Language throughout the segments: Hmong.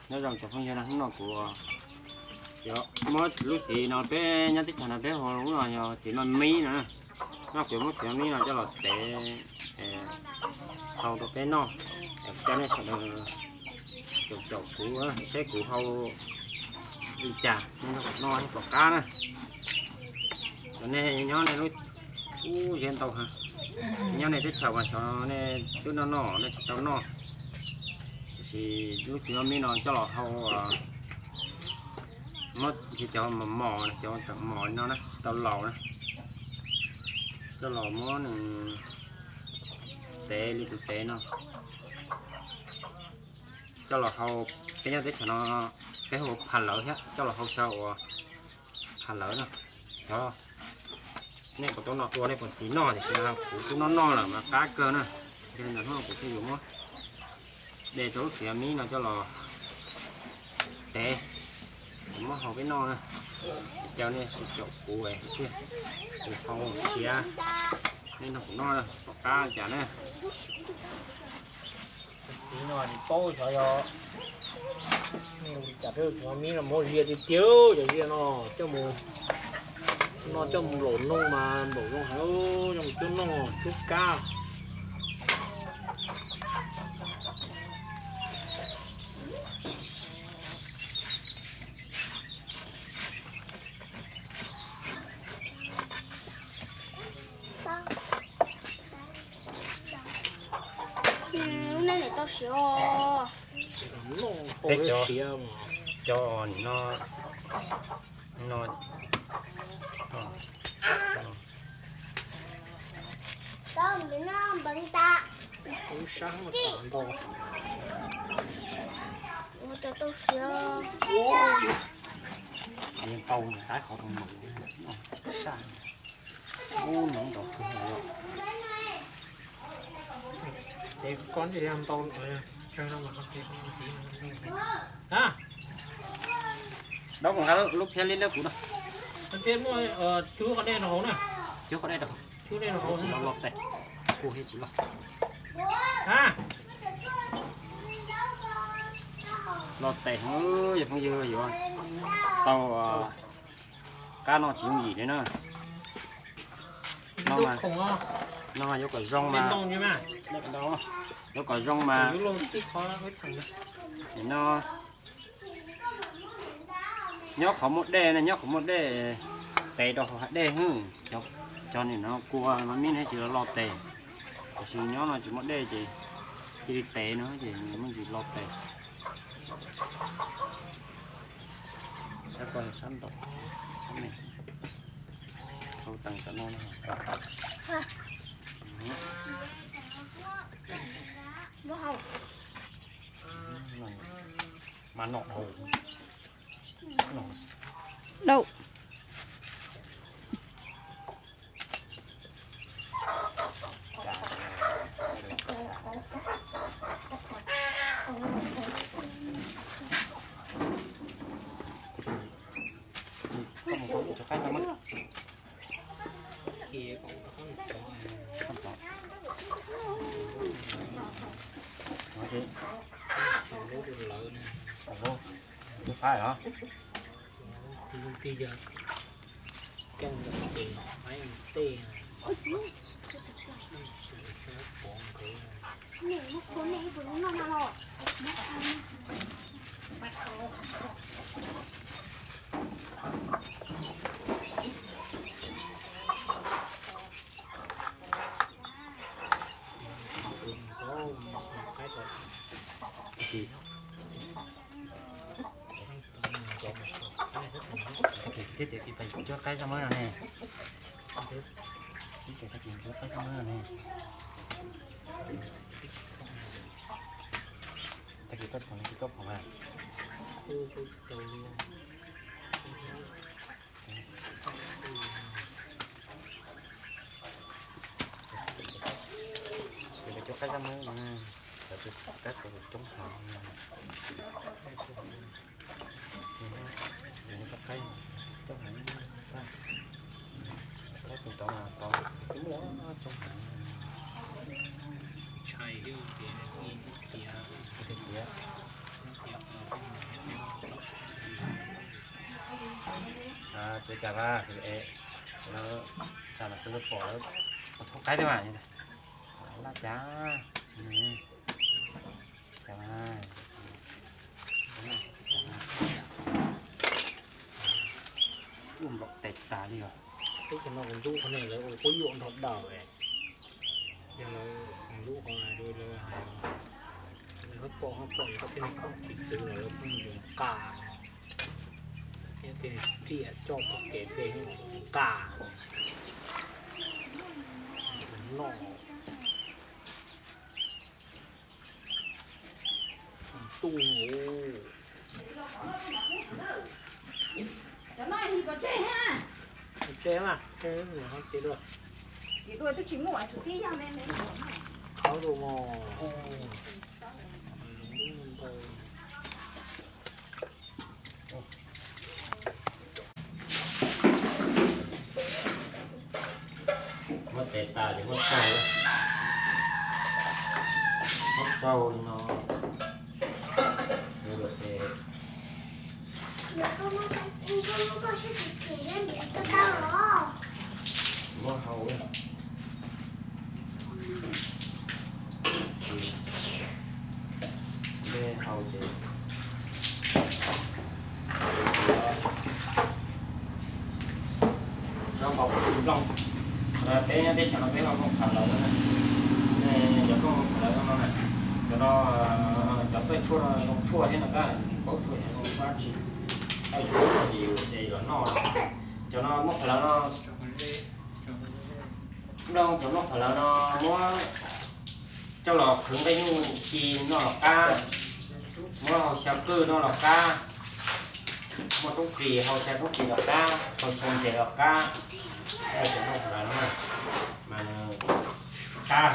Nyob zoo cov phooj ywg na, hnub no kuv muab lub txiv no, peb nyob teb chaws no peb hu lub no yog txiv maj mib no. No kuv muab txiv maj mib no coj los tev hau rau peb noj. Coj nej sawv daws caum caum kuv saib kuv hau li cas, nej nrog kuv noj thiab pom qab na. Cov nej nyob nej lub ub ziab ntau heev, nyob nej teb chaws mas xyov nej twb noj noj nej tsis tau noj. Tiam sis lub txiv maj mib no coj los hau, muab cov mos mos, cov tseem mos li no na, tsis tau laus na, coj los muab nws tev li tus tev no, coj los hau, peb nyob teb chaws no peb hu pha lawv thiab, coj los hau xyaw ua pha lawv no. Xyov nej puas tau noj dua, nej puas xis noj, tiam sis kuv twb noj noj lawm mas qab kawg na. Yog li ntawd hnub no kuv thiaj yuav muab de tau lub txiv maj mib no coj los tev, muab hau peb noj na. Caw nej sawv daws caum kuv thiab, kuv hau tshiav, nej nrog kuv noj pom qab li cas na. Txiv no tsis paub xyov yog ua li cas, txiv maj mib no muab ziav tiag tiag, cov ziav no coj mus, no coj mus nplaum noog mas nplaum zoo heev, coj mus cuab noog cuab kab. Lub neej niam tau siav os. Peb cov, cov nim no, no, Ua cov tau siav. Yeej tau ntawm qab qhov tau mus saj. Ub, nov nrov kawg li. Ces koj ntshe yog ntau tsawg no mas. Dab, kuv nqa lub phiab liab liab kuv no. Phiab muaj, cub qhov dej rau hauv na. Cub qhov dej rau hauv. Cub dej rau hauv tsis los, los tes. Kuv thiaj tsis los. Los tes, yog phooj ywg yuav tau qab no tsis yooj yim li na. No mas, no mas yuav kom zoo mas, yuav kom zoo mas, no nyob qhov muaj dej ne, nyob qhov muaj dej tev rau hauv hav dej xwb. Cov nim no kua mas mib thiaj tsis los, los tes, tiam sis nyob no tsis muaj dej ces cia li tev no ces muaj ntsis los tes. Sab ko sab ntau, sab me, hau tees cov no. Mas no dhau. Dhau. Tus phab hos. Thiab ces kuv tais cuab qaib tau muab no ne. Ib ces tag kis cuab qaib tau muab no ne. Tag kis koj pom, tag kis koj pom mas. Ces lawv cov qaib txaj muag no, lawv cov qaib txaj muag coob heev. Cov qaib txaj muag, qaib tus tod mas tod twb muaj coob heev. Ntshai thiab tias tiav, tiav, tiav, Peb cas vas, lawv, cas los peb pom lawv, pom thoob qaib thiab mas, laj cas, cas, ua nplaum tes tas li os. Teb chaws no kuv ntxub qhov no lawv ua quab yuam nrog daws, yog lawv ntxub qhov no lawv hais, lawv pom, pom yog koj tej neeg khoom tsis txwv los lawv pheej yuav nqa, thiab tej riam coj pom kev pheej nqa noj. Ntuj, cov no nig kom tseg, tseg mas, txiv dua, txiv dua twb tsis muaj tsum tib yag me me. Qhov zoo mos. Muab tes tas ces muab tsau, muab tsau li no, ces muab hau, nte hau ces tso nkaus kuv tus nplooj. Peb nyob teb chaws no peb ho nplooj phav lawv na, cov nplooj phav lawv no na, cov no, cov txawj tshuaj no zoo tshuaj thiab no tab tsis paub tshuaj zoo dab tsi, tab tsis paub tshuaj ces yus ces los noj. Cov no nplooj phav lawv no, nplooj, cov nplooj phav lawv no muab coj los qhwv nqaij nyuj ci noj los qab, muab hau xyaw qwj noj los qab, muaj roob ris hau xyaw roob ris los qab, hau xyaw ntses los qab. Cov nplooj phav lawv no mas qab,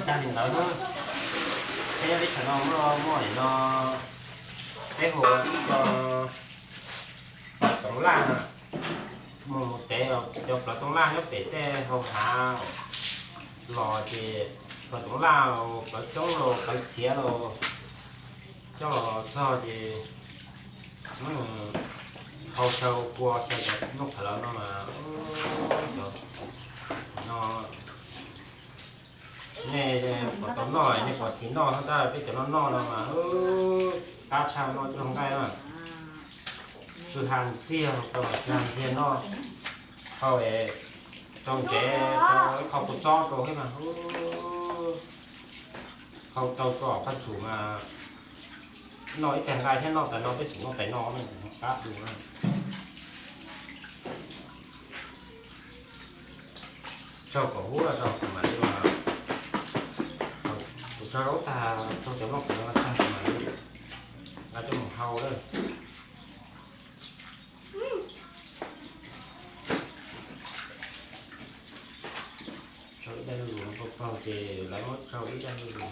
tag li ntawd xwb. Peb nyob teb chaws no muaj, muaj nim no peb hu ib co plawv toov laj, mus mus tev cov plawv toov laj nyob pem tej hau hav los ces plawv toov laj los plawv coob los plawv txiav los coj los txog ces hau xyaw kua xyaw cov nplooj phav lawv no mas, no nej puas tau noj, nej puas xis noj tab peb cov no noj no mas qab tshaj noj coj nqaij na. Tsw ha ntxiag, tau tsw ha ntxiag noj, hau rau ntsev, rau ib qho kua txob rau thiab mas, hau tau rau qhov tsum mas noj ib tag nqaij thiab noj tas no peb tseem noj tais no qab du na. Tsaug kom huab tso mam li, kuv tso zaub tag tsaug cov nplooj phav lawv no tag mam li nqa coj mus hau lawm. Tsaug ib daig zuj zus no paug paug ces lawv muab tsaug ib daig zuj zus no.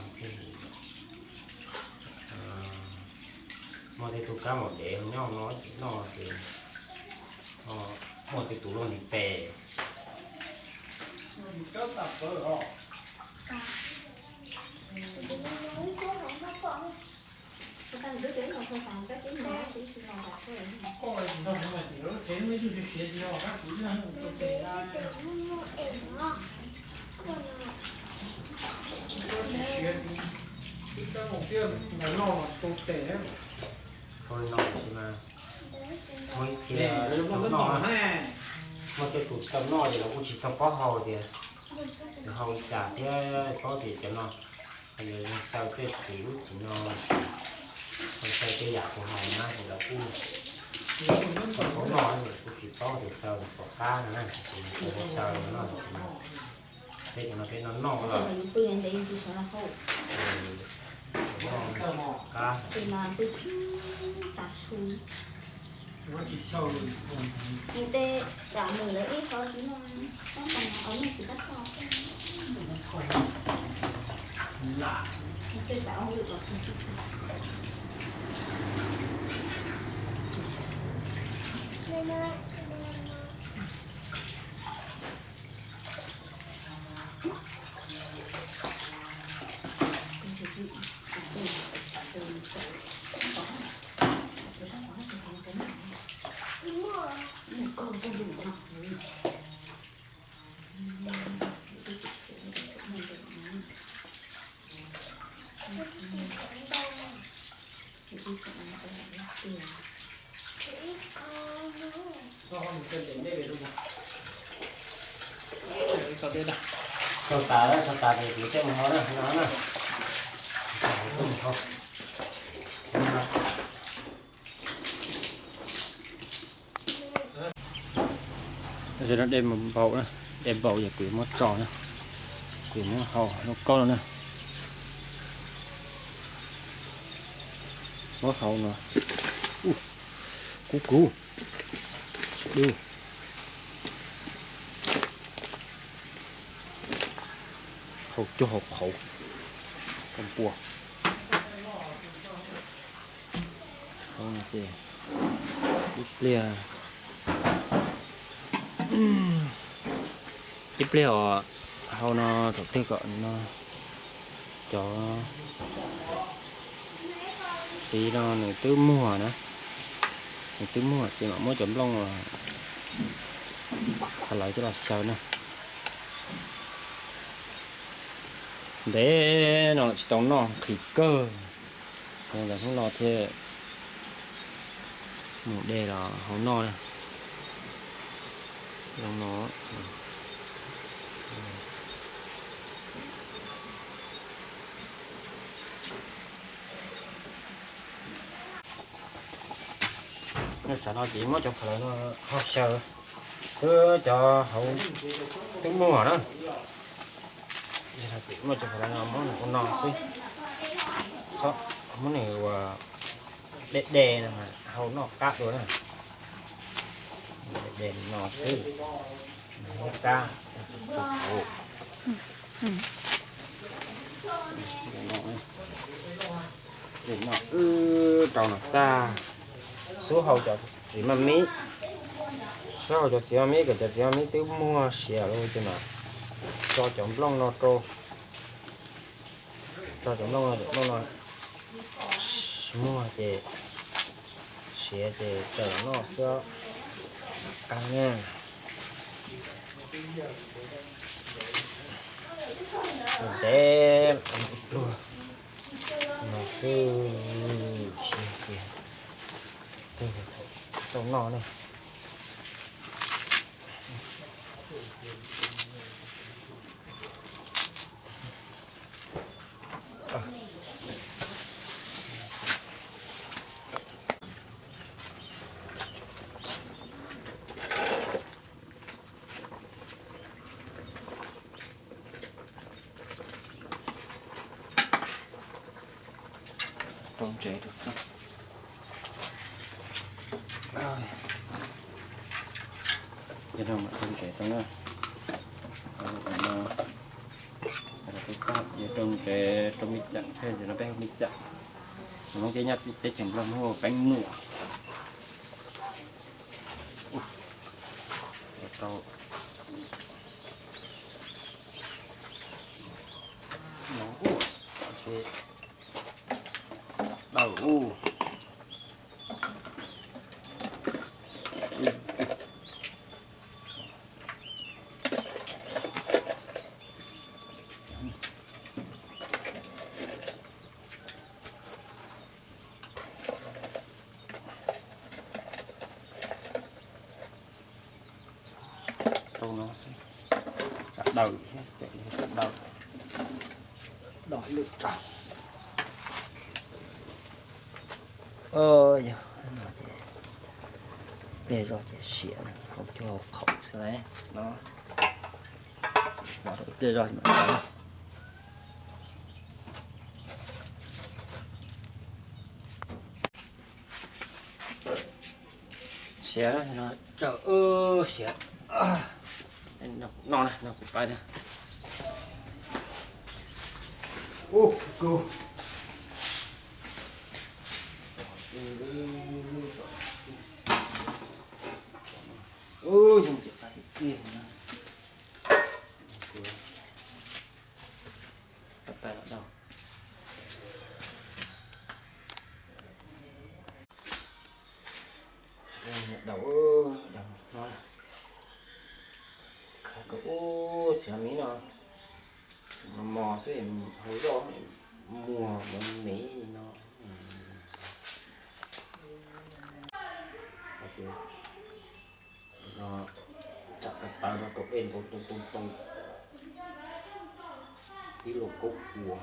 Muaj tej tug kab maum dev nyob no ces noj ces muaj tej tus loj ntiv tes. Ua li no mas, muaj ib txhia tau noj, muaj tej tus tau noj ces lawv kuj tsis tau paub hau tias yog hau li cas thiab paub tias cov no yog xyaw tej txiv lub txiv no, xyaw tej yam kuv hais na ces lawv kuj tsis paub noj, kuj tsis paub tias xyaw pom qab no na, ces xyaw no no. Peb cov no peb noj noj los qab. Tau tas, tau tas ces kuv coj mus hau na, no na. Coj mus hau. Dej npaum, dej npaum ces kuv yuav muab tso na, kuv yuav muab hau lub kaub no na. Muab hau no, kub kub, du, hau cuag hau qhauv, pua. Ces ib pliag, ib pliag os, hau no thaum twg kom no cov txiv no nws twb muag na, nws twb muag ces mam muab cov nplooj los lawv coj los xyaw na. Ntev no tsis tau noj, nqhis kawg. Hnub no thiaj mus de los hau noj na. Zoo no. Tsam no ces muab cov phav lawv no hau xyaw, twb cov hauv twb muag na. Muab cov phav lawv no muab nws ua no xwb, muab nws ua de de no mas hau noj qab dua na. De de no xwb, noj qab. Ces no wb rau no tag, xub hau cov txiv maj mib, xub hau cov txiv maj mib kom cov txiv maj mib twb muag siav lawm ces mam tso cov nplooj no rau, tso cov nplooj no, cov nplooj no muag ces siav ces tsaws los noj xwb, qab na. Ntev ib pluag no xwb, tsis tias twg tau noj ne. Rau ntsev rau txog. Ces no mam rau ntsev rau na. Ces rau ntsev rau me cam thiab, ces no peb hu me cam. Hmoob teb nyob teb chaws Nplog Hmoob hu peeb nuam. Rau no, dawb ub. Rau no xwb, tsam daws thiab, tsam daws, do lwm rau. Yog no ces pliag zog ces siav, hau cuag hau qhauv xwb no. Pliag zog. Siav no, siav no, no kuv pab na. Ub, kub. Ub, zoo siav qab tiag tiag na. Pab pab los dau. Dau, dau no. Qhov ub, txiv maj mib no mos mos xwb, hau zoj. Muag moov mev no. Ces no tsam taws taws no kaum dej ntoo too too too, tib lub kaub kua.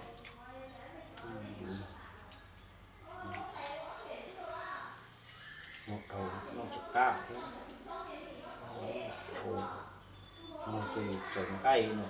Muag dhau noj tsis qab thiab, muag ces tseem nqaij no.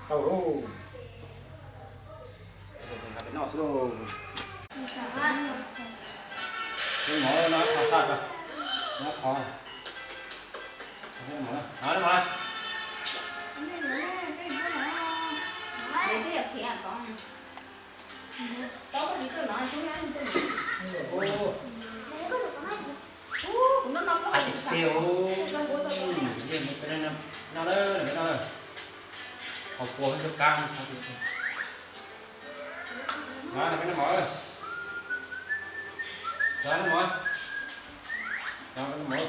Tau lauj. Peb noj xwb lauj. Peb mov no qhov saj tso. No qhov. Peb mov, no peb mov. Qab tiag tiag, no na, no na. Qhov kua cov kab no qab tiag tiag. No, no peb noj mov. No, no mov. No, no mov.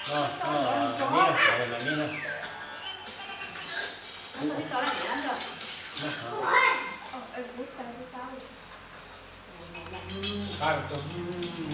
No, no, no, no. Qab tiag.